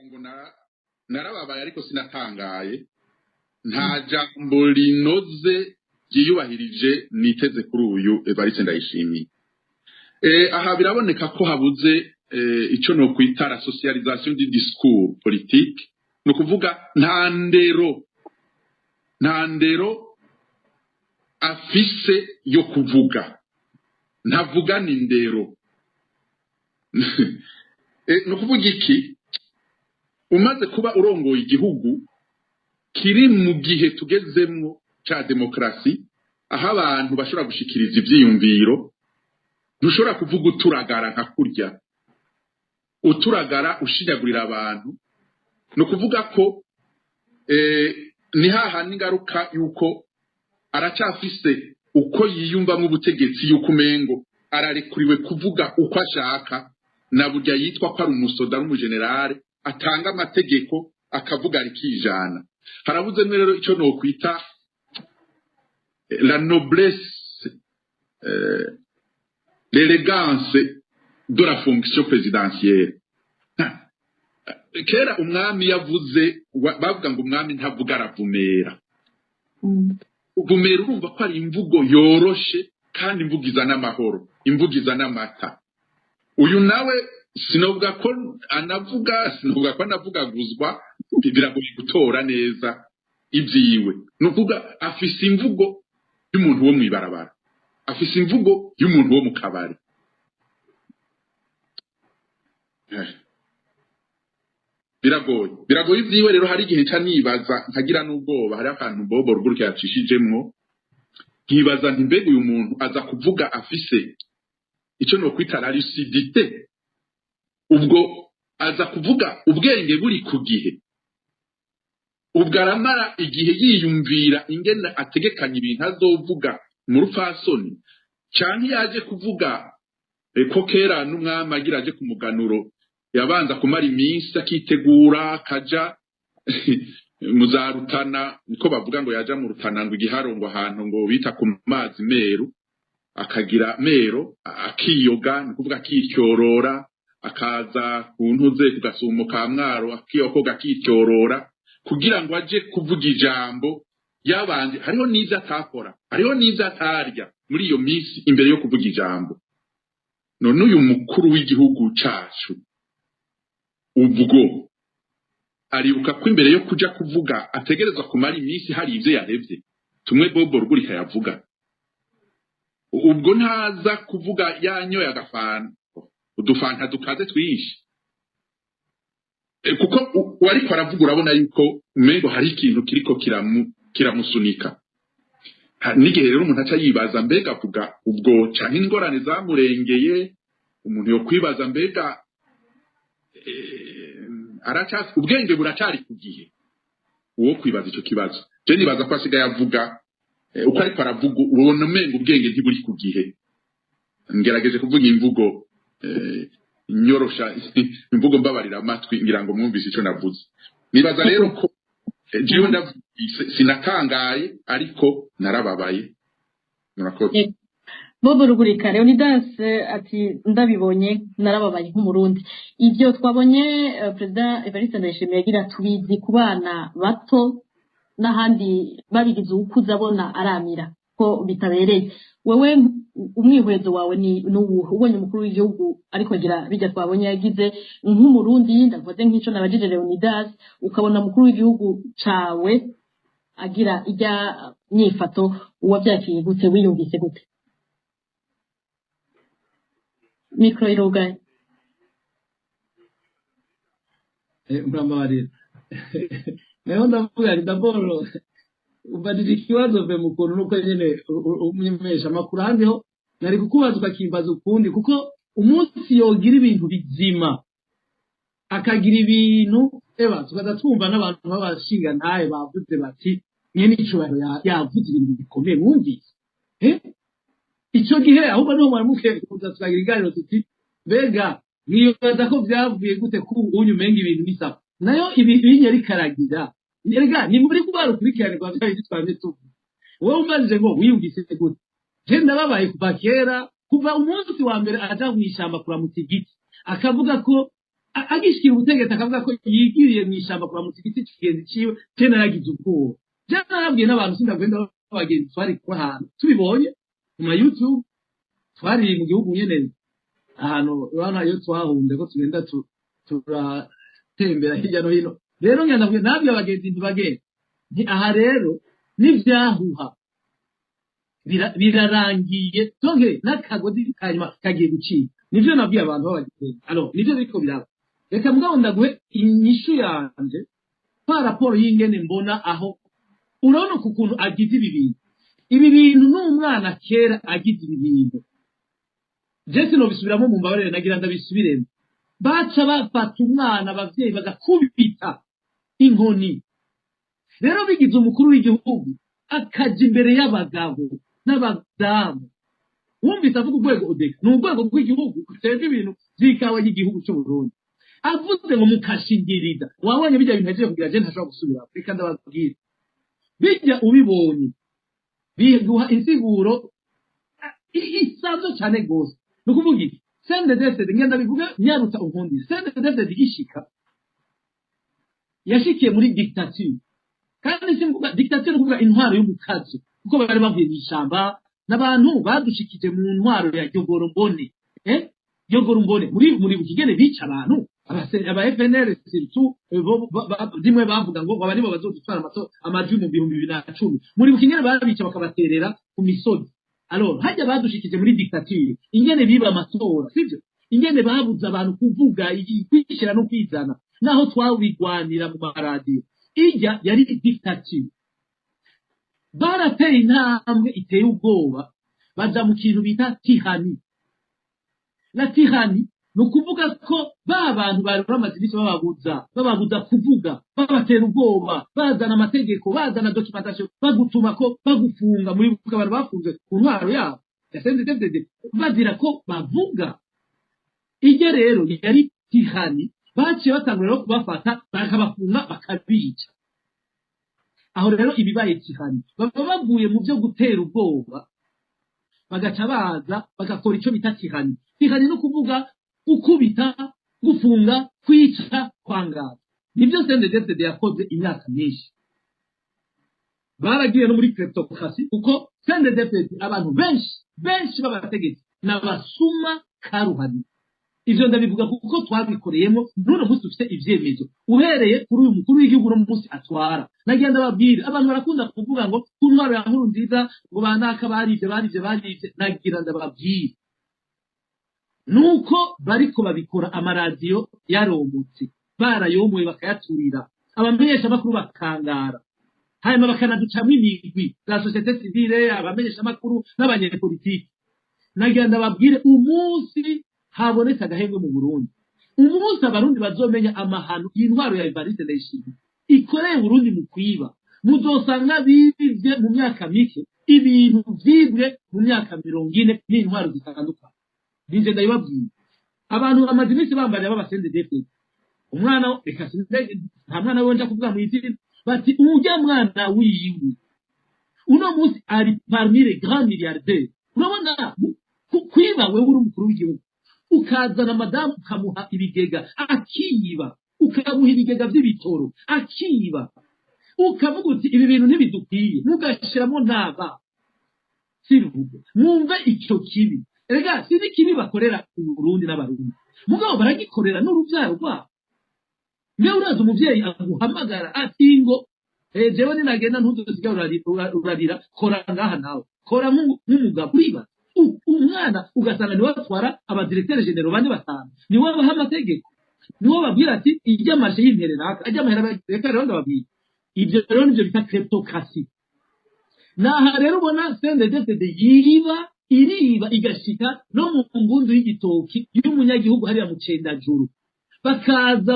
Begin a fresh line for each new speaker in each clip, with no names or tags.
Ngo narababaye ariko sinatangaye. Nta jambo rinoze ryiyubahirije niteze kuri uyu Evariste Ndayishimiye. Aha biraboneka ko habuze ico no kwita la socialisation du discours politique, ni ukuvuga nta ndero afise yo kuvuga, ntavugana indero. Ni ukuvuga iki? Umaze kuba urongoye igihugu kiri mu gihe tugezemwo ca demokarasi, aho abantu bashobora gushikiriza ivyiyumviro, ntushobora kuvuga uturagara nka kurya uturagara ushinyagurira abantu. Ni ukuvuga ko ni hahandi ingaruka yuko aracyafise uko yiyumvamo ubutegetsi, yuko umengo ararekuriwe kuvuga uko ashaka, na burya yitwa ko ari umusoda, ari umujenerale atanga amategeko, akavuga rikijana. Harabuzemwo rero ico nokwita la noblesse, l'élégance de la fonction présidentielle. Kera umwami yavuze, bavuga ngo umwami ntavuga, aravumera. Uvumera, urumva ko ari imvugo yoroshe kandi imvugo izana amahoro, imvugo izana amata. Uyu nawe sinovuga ko anavuga, sinovuga ko anavugaguzwa, biragoye gutora neza ibyiwe. Ni ukuvuga afise imvugo y'umuntu wo mw'ibarabara, afise imvugo y'umuntu wo mu kabari. Biragoye ibyiwe rero. Hari igihe nca nibaza nkagira n'ubwoba. Hari akantu Bobo Rugurika yacishijemwo, nkibaza nti: mbega uyu muntu aza kuvuga afise icyo nokwita la lucidité? Ubwo aza kuvuga ubwenge buri ku gihe? Ubwo aramara igihe yiyumvira ingene ategekanya ibintu azovuga mu rupfasoni, canke yaje kuvuga ko kera n'umwami agira aje ku muganuro yabanza kumara iminsi akitegura, akaja mu za Rutana, niko bavuga ngo yaja mu Rutana, ngo igiharo, ngo ahantu ngo bita ku mazi meru, akagira mero, akiyoga, ni ukuvuga akityorora, akaza ku ntuze ku gasumo ka Mwaro, akiyokoga, akityorora kugira ngo aje kuvuga ijambo yabanje. Hariho n'ivyo atakora, hariho n'ivyo atarya muri iyo minsi imbere yo kuvuga ijambo. None uyu mukuru w'igihugu cacu ubwo aribuka ko imbere yo kuja kuvuga ategerezwa kumara iminsi hari ivyo yarevye? Tumwe Bobo Rugurika yavuga, ubwo ntaza kuvuga yanyoye agafanta, udufanta dukaze twinshi. Kuko uwariko aravuga urabona yuko umengo hari ikintu kiriko kiramusunika. N'igihe rero umuntu aca yibaza: mbega avuga ubwo canke ingorane zamurengeye? Umuntu yo kwibaza: mbega ubwenge buracari ku gihe? Uwo kwibaza ico kibazo. Je nibaza ko asigaye avuga, uko ariko aravuga ubona umenga ubwenge ntiburi ku gihe. Ngerageje kuvuga imvugo nyorosha, imvugo mbabarira amatwi, ngira ngo mwumvise ico navuze. Nibaza rero ko jewe ndavyumvise, sinatangaye ariko narababaye. Murakoze.
Bobo Rugurika, Leonidas ati: ndabibonye narababaye nk'Umurundi. Ibyo twabonye Perezida Evariste Ndayishimiye agira, tubizi ku bana bato n'ahandi babigize, uwukuze abona aramira ko bitabereye. Wewe umwihwezo wawe ni nuwuhe ubonye umukuru w'igihugu ariko agira bijya twabonye yagize? Nk'Umurundi, ndavuze nk'ico nabajije Leonidas, ukabona umukuru w'igihugu cawe agira ijya nyifato, uwavyakiriye gute? Wiyumvise gute? Mikoro irugaye.
Murambabarira, naho ndavuga nti d'abord umbajije ikibazo ve mu kuntu nuko nyene umumenyesha amakuru ahandi ho nari kukubaza ukakimbaza ukundi, kuko umunsi yogira ibintu bizima, akagira ibintu eba tukaza twumva n'abantu b'abashinga ntaye bavuze bati mwene icubahiro yavuze ibintu bikomeye mwumvise. Ico gihe ahubwo niho mwari mukwiye kuza tukagira iganiro tuti: mbega mwibaza ko vyavuye gute ko ubu umenga ibintu bisaba nayo ibi binya rikaragira? Erega ni muri rwa rukurikirane rwa bya bindi twamye tuvuga. Wowe umbajije ngo wiyumvise gute, je ndababaye kuva kera, kuva umunsi wa mbere aja mw'ishamba kuramutsa igiti, akavuga ko Agishikira ubutegetsi akavuga ko yigiriye mu ishyamba kuramutsa igiti kigenzi ciwe, je naragize ubwoba. Je narabwiye n'abantu, sindagenda, abagenzi twari kuba ahantu tubibonye mu ma YouTube, twari mu gihugu nyene ahantu urabona iyo twahunze ko tugenda turatembera hirya no hino. Rero ngenda nabwiye abagenzi ntibagende, nti aha rero n'ivyahuha birarangiye, donc n'akagozi kanyuma kagiye gucika. Nivyo nabwiye abantu b'abagenzi. Alors nivyo biriko biraba. Reka mugabo ndaguhe inyishu yanje par rapport y'ingene mbona aho. Urabona ku kuntu agize ibi bintu, ibi bintu n'umwana kera agize ibi bintu, je sinobisubiramo, mu mbabarire, nagira ndabisubiremo, baca bafata umwana, abavyeyi bagakubita inkoni. Rero bigize umukuru w'igihugu akaja imbere y'abagabo n'abadamu, wumvise avuga urwego ODECA, ni urwego rw'igihugu ruteza ibintu vy'ikawa y'igihugu c'Uburundi, avuze ngo mukashingiriza, wabonye bijya bintu agiye kugira, je ntashobora gusubira. Reka ndababwire, bijya ubibonye biguha insiguro isanzwe cyane gose. Ni ukuvuga iki? CNDD-FDD, ngenda bivuga nyarutsa unkundi, CNDD-FDD igishika yashikiye muri dictature. Kandi simvuga dictature, ni ukuvuga intwaro y'umukazo, kuko bari bavuye mu ishamba n'abantu badushikije mu ntwaro ya Yogorombone, Yogorombone muri bukigene bica abantu, aba FNL surtout, rimwe bavuga ngo aba nibo bazodutwara amajwi mu 2010. Muri bukigene babica bakabaterera ku misozi. Alors hajya badushikije muri dictature, ingene biba amatora sivyo, ingene babuza abantu kuvuga, kwishyira no kwizana, naho twabigwanira mu maradiyo, ijya yari dictature. Barateye intambwe iteye ubwoba, baja mu kintu bita tyrannie. La tyrannie ni ukuvuga ko ba bantu bari bamaze iminsi bababuza kuvuga, babatera ubwoba, bazana amategeko, bazana documentation, bagutuma ko bagufunga. Muri abantu bafunze ku ntwaro yabo ya CNDD-FDD bazira ko bavuga. Ijya rero yari tyrannie. Baciye batangura rero kubafata, bakabafunga, bakabica. Aho rero ibibaye tyrannie, baba bavuye mu byo gutera ubwoba, bagaca baza bagakora icyo bita tyrannie. Tyrannie ni ukuvuga gukubita, gufunga, kwica, kwangaza. Nibyo CNDD-FDD yakoze imyaka myinshi. Baragiye no muri kleptocratie, kuko CNDD-FDD abantu benshi benshi b'abategetsi n'abasuma karuhariwe. Ivyo ndabivuga kuko twabikoreyemo, n'uno munsi dufite ivyemezo, uhereye kuri uyu mukuru w'igihugu uno munsi atwara. Nagira ndababwira, abantu barakunda kuvuga ngo ku ntwaro ya Nkurunziza ngo banaka barivye, barivye, barivye. Nagira ndababwira nuko bariko babikora amaradiyo yaromotse, barayomoye, bakayaturira, abamenyeshamakuru bakangara, hanyuma bakanaducamwo imigwi za société civile, abamenyeshamakuru n'abanyepolitiki. Nagira ndababwire, umunsi habonetse agahengwe mu Burundi, umunsi Abarundi bazomenya amahano y'intwaro ya Evariste Ndayishimiye ikoreye Burundi mu kwiba, muzosanga bibye mu myaka mike ibintu vyibwe mu myaka 40 n'intwaro zitandukanye. Ninje ndabibabwiye. Abantu bamaze iminsi bambarira b'aba CNDD-FDD, umwana, reka sinze, nta mwana we nja kuvuga mu izina, bati urya mwana wiwe uno munsi ari parmi les grands milliardaires. Urabona kwiba, wewe uri umukuru w'igihugu, ukazana madamu ukamuha ibigega akiba, ukamuha ibigega by'ibitoro akiba, ukavuga uti ibi bintu ntibidukwiye, mugashiramo ntaba siruvuge. Mwumve icyo kibi. Erega si n'ikibi bakorera Uburundi n'Abarundi, mugabo baragikorera n'urubyaro rwabo. Mbe uraza umuvyeyi aguhamagara ati ngo jewe ninagenda ntuzosigara urarira, kora ngaha nawe, kora nk'umugabo uribaza. Umwana ugasanga niwe atwara aba directeurs généraux bane, batanu, niwe abaha amategeko, niwe babwira ati ijya marché y'intere naka ajya amahera. Reka rero ndababwira, ibyo rero nivyo bita kleptocratie. Naha rero ubona CNDD-FDD yiba, iriba igashika no mu ngundu y'igitoki y'umunyagihugu hariya mu Cendajuru, bakaza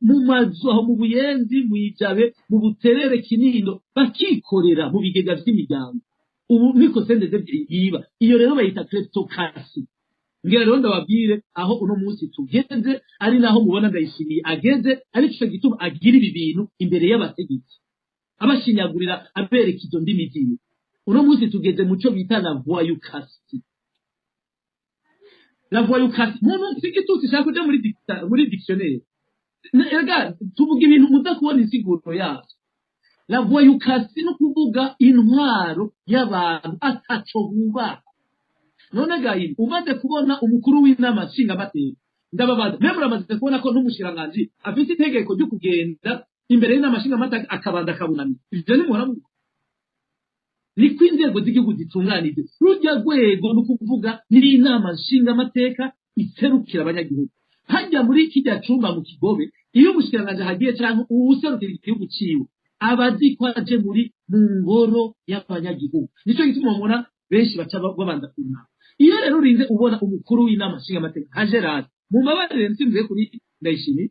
mu mazu aho mu Buyenzi, mu Ijabe, mu Buterere, Kinindo, bakikorera mu bigega vy'imiryango. Ubu niko CNDD yiba. Iyo rero bayita kleptocratie. Ngira rero ndababwire aho uno munsi tugeze, ari naho mubona Ndayishimiye ageze, ariko ico gituma agira ibi bintu imbere y'abategetsi, abashinyagurira, abereka izo ndimi ziwe. Uno munsi tugeze mu cyo bita la voyoucratie. La voyoucratie, muntu si igitutsi ishaka kuja muri dictionnaire. Erega tuvuga ibintu muza kubona insiguro yavyo. La voyoucratie no kuvuga intwaro y'abantu ataco bubaha. None gahini umaze kubona umukuru w'inama nshingamateka, ndababaza mwe, muramaze kubona ko n'umushikiranganji afite itegeko ryo kugenda imbere y'inama nshingamateka akabanza akabunamira? Ivyo ntimuhora mubibona? Niko inzego z'igihugu zitunganije. Rujya rwego ni ukuvuga n'inama nshingamateka iserukira abanyagihugu hajya muri kijya cumba mu Kigobe. Iyo umushikiranganji ahagiye canke uwuserukira igihugu ciwe, aba azi ko aje mu ngoro y'abanyagihugu. Nico gituma mubona benshi baca babanza kunama. Iyo rero urinze ubona umukuru w'inama nshingamateka nka Gerard, mumbabarire nsimbuye kuri Ndayishimiye,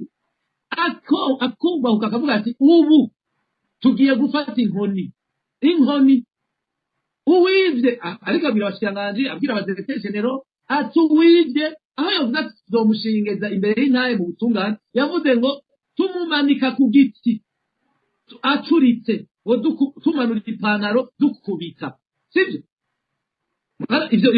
akubahuka akavuga ati: "Ubu tugiye gufata inkoni, inkoni, uwivye," ariko abwira abashikiranganji, abwira aba directeurs généraux ati: "Uwivye," aho yavuze ati tuzomushingeza imbere y'intahe mu butungane, yavuze ngo tumumanika ku giti acuritse, ngo tumanura ipantaro dukubita. Sibyo? Ivyo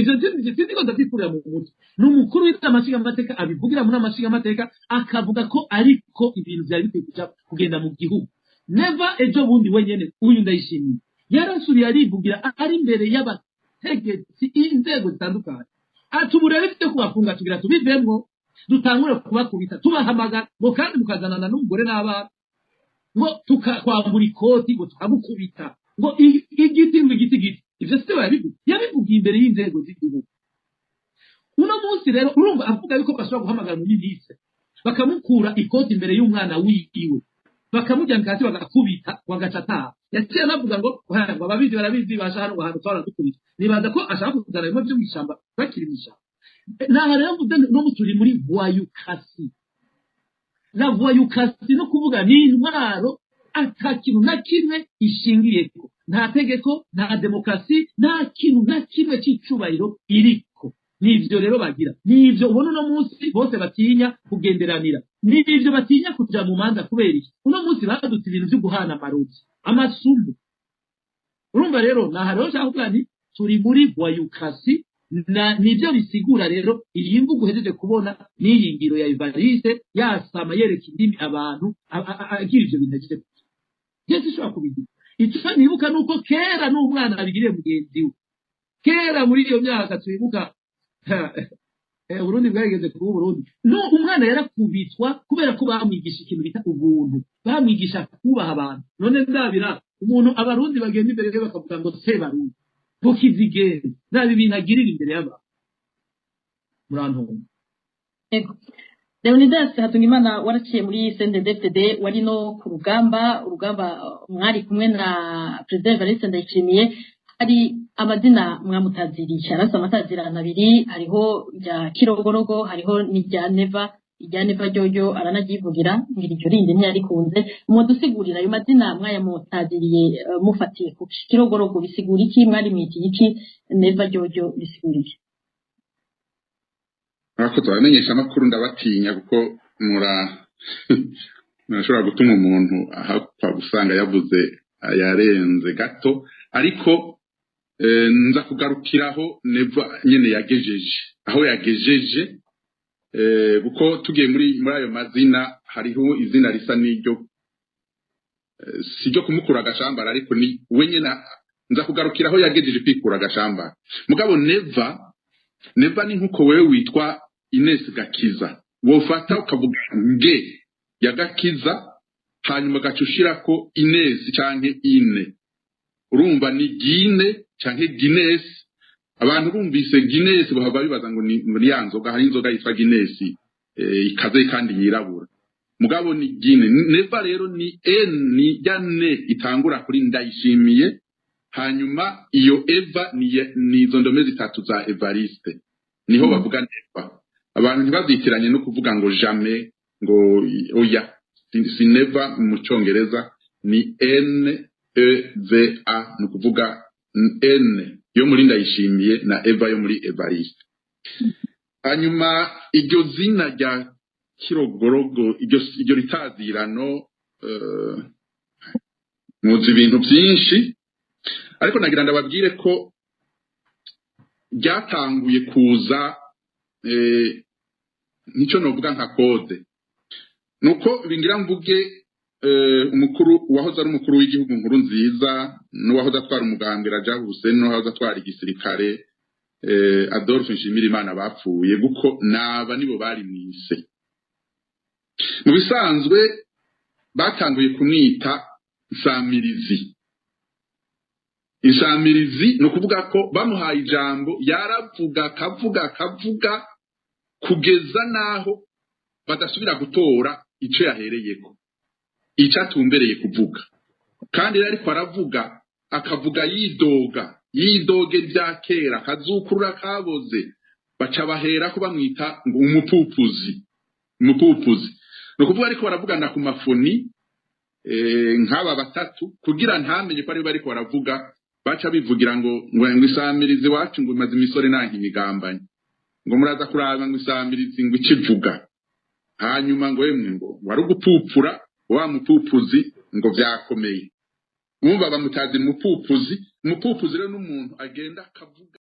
sinzi ko ndavyikurira mu mutwe. Ni umukuru w'inama nshingamateka abivugira mu nama nshingamateka, akavuga ko ariko ibintu vyari bikwiye kuja kugenda mu gihugu. Neva ejo bundi wenyene, uyu Ndayishimiye yarasubiye arivugira ari imbere y'abategetsi, inzego zitandukanye, ati: "Ubu rero ifite kubafunga tugira tubivemwo, dutangure kubakubita, tubahamagara ngo kandi mukazanana n'umugore n'abana, ngo tukakwambura ikoti, ngo tukamukubita, ngo igiti, ngo igiti giti." Ivyo si yabivuga, yabivugiye imbere y'inzego z'igihugu. Uno munsi rero urumva avuga yuko bashobora guhamagara umuminisitiri bakamukura ikoti imbere y'umwana wiwe, bakamujyana hasi bagakubita, bagaca ataha. Yaciye anavuga ngo ababizi barabizi, basha hano ngo ahantu twara dukubita. Nibaza ko ashaka kuzana bimwe vyo mw'ishamba, bakiri mw'ishamba. Naha rero mvuze no turi muri voyoucratie. La voyoucratie no kuvuga ni intwaro ata kintu na kimwe ishingiyeko, nta tegeko, nta demokarasi, nta kintu na kimwe c'icubahiro iriko. Nivyo rero bagira, nivyo ubona uno munsi bose batinya kugenderanira, nivyo batinya kuja mu manza. Kubera iki? Uno munsi badutse ibintu vyo guhana amarozi, amasumu. Urumva rero naha rero nshaka kuvuga nti turi muri voyoucratie. Na nivyo bisigura rero iyi mvugo uhejeje kubona n'iyi ngiro ya Evariste yasama yereka indimi abantu, agira ivyo bintu ahejeje kugira. Je sinshobora kubigira. Ico nibuka nuko kera n'umwana abigiriye mugenzi we, kera muri iyo myaka twibuka Uburundi bwarigeze kuba Uburundi, no umwana yarakubitwa kubera ko bamwigisha ikintu bita ubuntu, bamwigisha kubaha abantu. None ndabira umuntu Abarundi bagenda imbere ye bakavuga ngo "Sebarundi", ngo "Kizigende", ndaba ibintu agirira imbere y'abantu. Murantunga.
Ego. Leonidas Hatungimana, waraciye muri CNDD-FDD, wari no ku rugamba, urugamba mwari kumwe na President Evariste Ndayishimiye. Hari amazina mwamutaziriye, arasa amatazirano abiri: hariho rya Kirogorogo, hariho n'irya Neva. Irya Neva ryoryo aranaryivugira, ngira iryo rindi ntiyarikunze. Mudusigurira ayo mazina mwayamutaziriye mufatiye ku Kirogorogo bisigura iki? Mwari mwitiye iki? Neva ryoryo bisigura iki?
Murakoze. Abamenyesha amakuru ndabatinya, kuko murashobora gutuma umuntu ahapfa gusanga yavuze yarenze gato. Ariko nza kugarukiraho Neva nyene yagejeje aho yagejeje, kuko tugiye muri ayo mazina, hariho izina risa n'iryo si ryo kumukura agashambara, ariko ni we nyene. Nza kugarukiraho yagejeje kwikura agashambara. Mugabo Neva, Neva ni nkuko wewe witwa Ines Gakiza, wofata ukavuga nge ya Gakiza, hanyuma ugaca ushirako Ines canke Ine. Urumva ni Gine canke Guinness. Abantu bumvise Guinness bahava bibaza ngo ni ya nzoga. Hari inzoga yitwa Guinness ikaze kandi yirabura, mugabo ni Gine. Neva rero ni N, ni ya ne itangura kuri Ndayishimiye, hanyuma iyo Eva ni izo ndome zitatu za Evariste, niho bavuga Neva. Abantu ntibavyitiranye no kuvuga ngo jamais, ngo oya, si Neva. Mu congereza ni N E V A, ni ukuvuga N yo muri Ndayishimiye na Eva yo muri Evariste. Hanyuma iryo zina rya Kirogorogo, iryo ritazirano, muzi ibintu byinshi, ariko nagira ndababwire ko ryatanguye kuza nico novuga nka code. Nuko bingira mvuge umukuru wahoze ari umukuru w'igihugu nkuru nziza, n'uwahoze atwara umugambwe Rajab Hussein, n'uwahoze atwara igisirikare Adolphe Nshimirimana bapfuye, kuko naba nibo bari mwise. Mu bisanzwe batanguye kumwita Nsamirizi. Insamirizi ni ukuvuga ko bamuhaye ijambo yaravuga akavuga akavuga kugeza n'aho badasubira gutora icyo yahereyeko, icyo atumbereye kuvuga. Kandi rero ariko aravuga, akavuga yidoga, yidoge bya kera, akazukurura kaboze, baca bahera ko bamwita ngo umupupuzi. Umupupuzi ni ukuvuga ariko baravugana ku mafoni nk'aba batatu, kugira ntamenye ko aribo bariko baravuga, baca bivugira ngo ngo isamirizi wacu ngo imaze imisore nanka imigambanye, ngo muraza kuraba ngo isamirizi ngo ikivuga, hanyuma ngo emwe ngo wari ugupupura wa mupupuzi ngo vyakomeye. Mwumva bamutazi umupupuzi. Umupupuzi rero n'umuntu agenda akavuga.